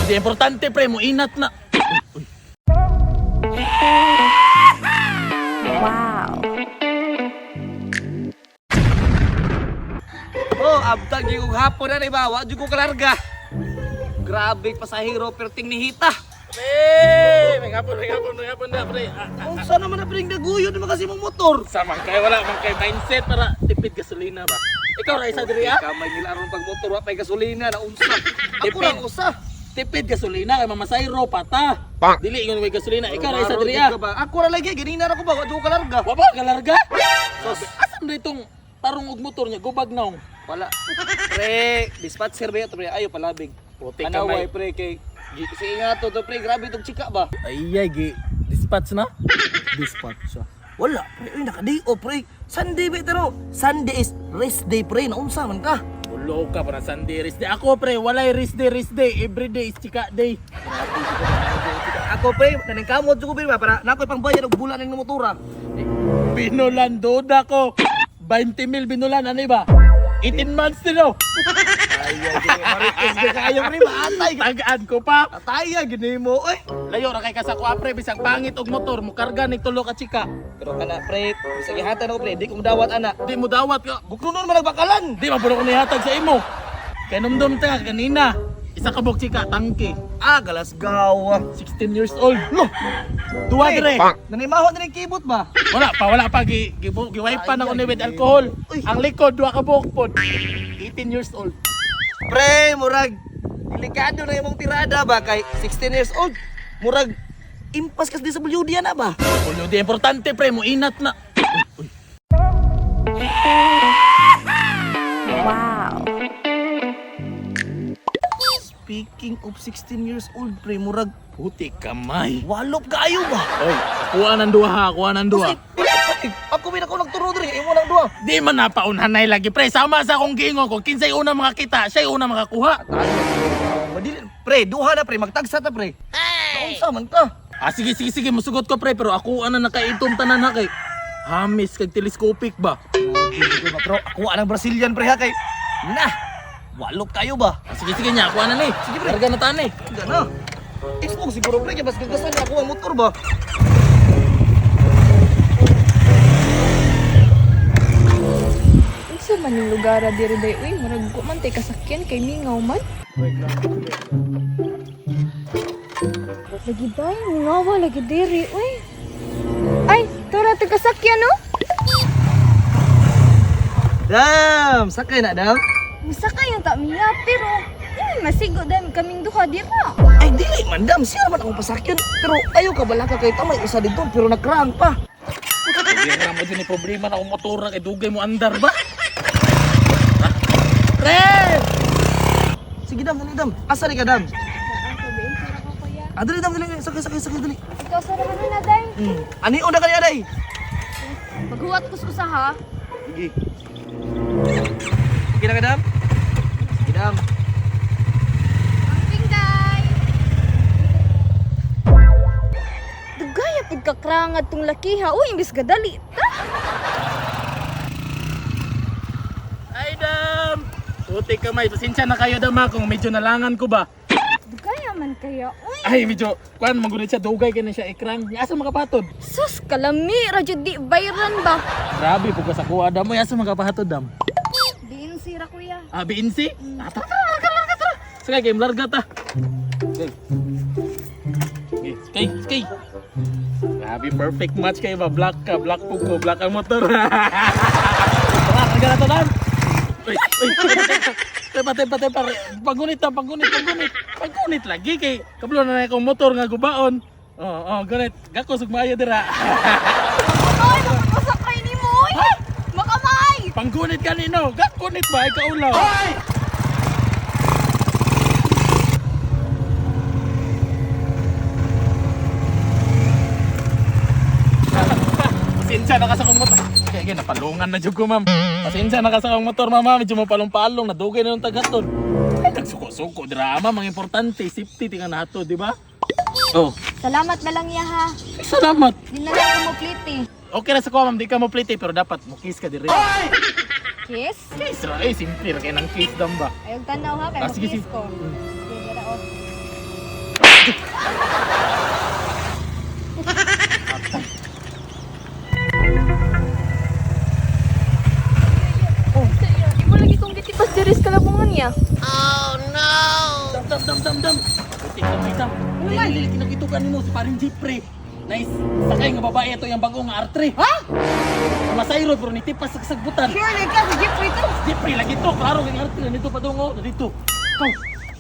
Di importante pre mo inat na. Uy, uy. Wow. Oh, abtag yung hapon na ba? Wa jud ko kalarga. Grabe pasahero pero tingnihita. Pre, may hapon, may hapon, may hapon na pre. Ah, ah. Unsa naman na pre naguyod naman kasi mong motor. Sama kay wala man kay mindset para tipid gasolina ba. Ikaw ra isa diri ah. Kamay nila aron pag motor wa pay gasolina na unsa. Ako Tipid. ra usa. Tipid gasolina kay mamasayro pata. Dili ingon may gasolina. Ikaw ra isa diri ah. Ako ra lagi ganina ra ko ba wa jud ko kalarga. Wa ba kalarga? Sos, asan na itong tarong og motor niya gubag naong. Wala. Pre, dispatcher ba ito pre? Ayo palabig. Puti Anaway kamay. pre kay si ingato to pre, grabe tong chika ba? Ay ay gi dispatch na. Dispatch siya. Wala pre, uy naka-day off pre. Sunday ba pero Sunday is rest day pre, naunsa man ka? Ulo ka para Sunday rest day. Ako pre, walay rest day, rest day. Every day is chika day. Ako pre, naningkamot jud ko pre ba para nakoy pangbayad og bulan ng motora. Binulan duda ko. 20 mil binulan ano ba? 18 months din oh. Ay, ay, marites ka kayo pre, maatay. Tagaan ko pa. Ataya gini mo oy. Layo ra kay ka sa pre bisag pangit og motor mukarga ni tulo ka chika. Pero kana pre, bisag gihatan ako pre, di ko dawat ana. Di mo dawat ka. Buklunon man nagbakalan. Di man ko nihatag sa imo. Kay numdum ta kanina. Isa ka buok chika tangke. Ah, galasgaw. 16 years old. Lo. Duwa dire. Nanimahon na ning kibot ba? Wala pa gi gi giwipe na ko ni with alcohol. Uy. Ang likod duha ka buok pod. 18 years old. Pre, murag delikado na imong tirada ba kay 16 years old. Murag impas kas disability na ba? Ulo di importante pre mo inat na. Uy, uy. Wow. Speaking of 16 years old, pre, murag Puti kamay. walop kaayo ba? Oy, kuha ng duha ha, kuha ng duha. Kasi, ako bin ako nagturo diri, imo nang duha. Di man napaunhanay lagi pre, sama sa akong giingon ko, kinsay una makakita, siya'y una makakuha. Madili, pre, duha na pre, magtagsa ta pre. Hey! Naunsa man ka? Ah, sige, sige, sige, musugot ko pre, pero ako ana nakaitom tanan ha kay Hamis kag telescopic ba? Pero ako anang Brazilian pre ha kay na. Walop kayo ba? Ah, sige, sige nya, ako ana ni. Sige, pre. Larga na tani. Gana. Expo siguro pre, kay bas gagasan na ako ang motor ba? Unsa man yung lugar diri day uy, murag ko man tay kasakyan kay mingaw man. Lagi day, mingaw lagi diri uy. Ay, tura tag kasakyan no? Dam, sakay na dam. Musakay yung ta miya pero di man masigo dam kaming duha dira. Ay dili man dam, siya naman akong pasakyan. Pero ayaw ka balaka kay tamay usa dito pero nagrang pa. Hindi na mo din problema na akong motor na kay dugay mo andar ba? Ah, Pre! Sige dam, dali dam. Asa ni ka dam? Ko kuya. Ah, dali dam, dali. Sakay, sakay, sakay, dali. Ikaw sa raman na day. Ani una kaniya day? Maghuwat kus usa ha. Sige. Okay na ka dam? Sige dam. Amping day. Dugaya pud kakrangad tong lakiha. Uy, imbis gadali ta. Ay, dam! Puti kamay, pasensya na kayo dam ha, kung medyo nalangan ko ba. Dugaya man kaya. Uy, Ay, medyo, kuan, magunit siya, dugay ka na siya ekrang. Asa makapatod? sus kalami ra jud di bayran ba. Grabe, puga sa kuha, dam. Uy, asa makapatod, dam? Diin sira kuya. Ah, BNC? Ah, tara, tara, larga, larga, tara. Sige, game, larga ta. Okay. Okay, okay, okay. Grabe, perfect match kayo ba? Black ka, black po ko, black ang motor. Tara, larga na to, dam. Uy, uy, tepa, tepa, tepa. Paggunit ta, paggunit, paggunit. Paggunit lagi kay kablo na na akong motor nga gubaon. Oh, oh, gunit. Gako sugmaya dira. Ay, makapasakay ni mo. Uy! Makamay! Panggunit kanino? Gakunit ba ikaw ulaw? Pasensya na ka sa akong motor. Kaya kaya napalungan na jud ko, ma'am. Pasensya na ka sa akong motor, mama. Medyo mapalong-palong. Nadugay na ng tagatod. Ay, nagsuko-suko. Drama, mga importante. Safety, tingnan nato, di ba? Oh, Salamat na lang ya ha. salamat. Di na lang ko mo pliti. Okay na sa kuha, ma'am. Di ka mo plate, pero dapat mo kiss ka dire. Kiss? Kiss ra eh, simple ra kay nang kiss dam ba. Ayog tanaw ha kay Ah, mo sige, kiss sige. ko. Sige, dara, oh. Dam, dam, dam. Putik na may dam. Dili, dili, kinakitukan nimo si paring Jeffrey. Nice. Sakay nga babae ito yung bago nga R3. Ha? Masayro pero nitipas sa kasagbutan. Sure ka si Jeffrey to. Jeffrey lagi to, klaro kay R3 nito pa dungo dito. Ikaw,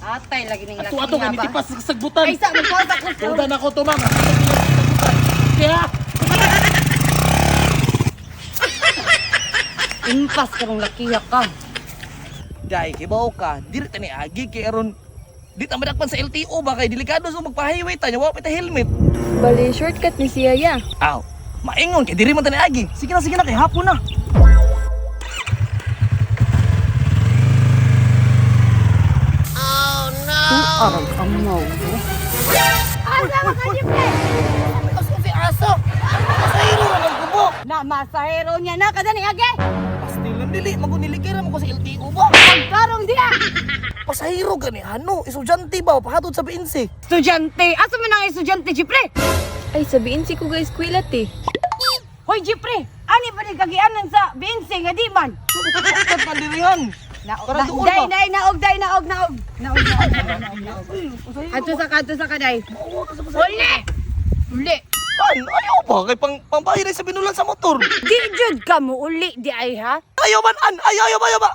Atay lagi ning ato ato kay nitipas sa kasagbutan. Ay sa magpasa ko. Tudan ako to, ma'am. Kaya, Impas karong lakiha ka. Dai, kibaw ka, diri ta ni agi kay aron di ta madakpan sa LTO ba kay delikado so magpa-highway ta nya wa pa ta helmet. Bali shortcut ni siya ya. Aw, maingon kay diri man ta ni agi. Sige na kay hapon na. Arag amaw. Asa man ka Jeffrey? Aso si aso. Pasahero ra man kubo. Na masahero niya na kada ni age. Pastil lang dili magunili kay ra man ko sa LTO ba. Karong diya. Pasahero gani ano, estudyante ba pahatod sa BNC. Estudyante, asa man ang estudyante Jeffrey? Ay, sabihin si ko guys, eskwela te. Hoy Jeffrey, ani ba ni kagianan sa BNC nga di man? Shortcut man dirihan. Na, Para na, doon day, ba? day, naog, day, naog, naog. Naog, naog, naog, naog, naog. Adto sa kaday. Uli! Uli! An, ayaw ba kay pang pambayad sa binulan sa motor. Di jud ka mo uli di ay ha? Ayaw man an, ayaw ayaw ayaw ba.